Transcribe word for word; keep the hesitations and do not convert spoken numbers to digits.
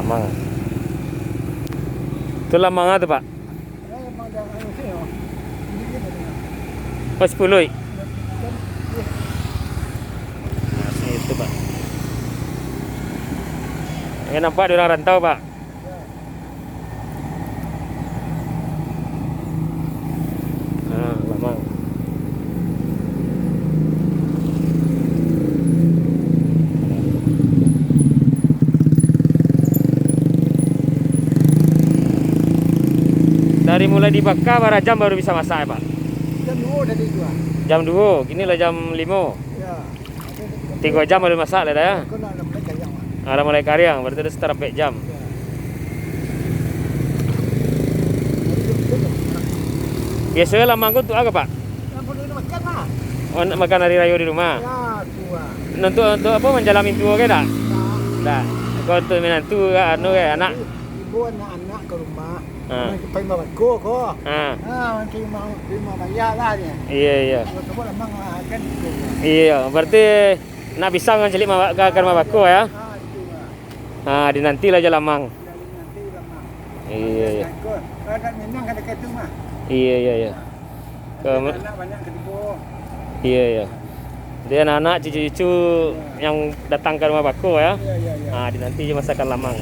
Lamang. Tu lamang a tu, Pak? Oh, sepuluh. Nah, sini tu, Pak. Ini nampak di urang rantau, Pak. Ha, lamang. Dari mulai dibaka, bara jam baru bisa masak, Pak? Jam duo tadi tu, ah. Jam duo, kini lah jam limo. Ya. Tigo jam baru masak lah dah, ya? Kau nak, nak mulai kariang, Mak. Ah, dah mulai kariang, berarti dah sekitar ampek jam. Ya. Biasanya lamang ko untuk apa, Pak? Lamang ko nak makan, Mak. Oh, nak makan hari rayo di rumah? Ya, tu, ah. Untuk, untuk apa, manjalam mintuo ko dak? Dak. Dak. Kalau untuk minantu, anu, anak? Ibo anak-anak ka rumah. Ha. Main ka rumah bako ko. Ha. Ha, main ka rumah, rumah bayar lah dia. Iyo, iyo. Kalau kamu lamang lah, kan gitu. Iyo, berarti nak bisa mancaliak ma-, ka, ka rumah bako, ya? Ha, itu lah. Ha, dinanti lah jo lamang. Ya, dinanti lamang. Iyo, iyo. Bako. Kalau nak minang, kan dekat tu mah. Iyo, iyo, iyo. Ke anak banyak ketipu. Iyo, iyo. Jadi anak-anak, cucu-cucu yang datang ka rumah bako, ya? Iyo, iyo, iyo. Ha, dinanti jo masakan lamang.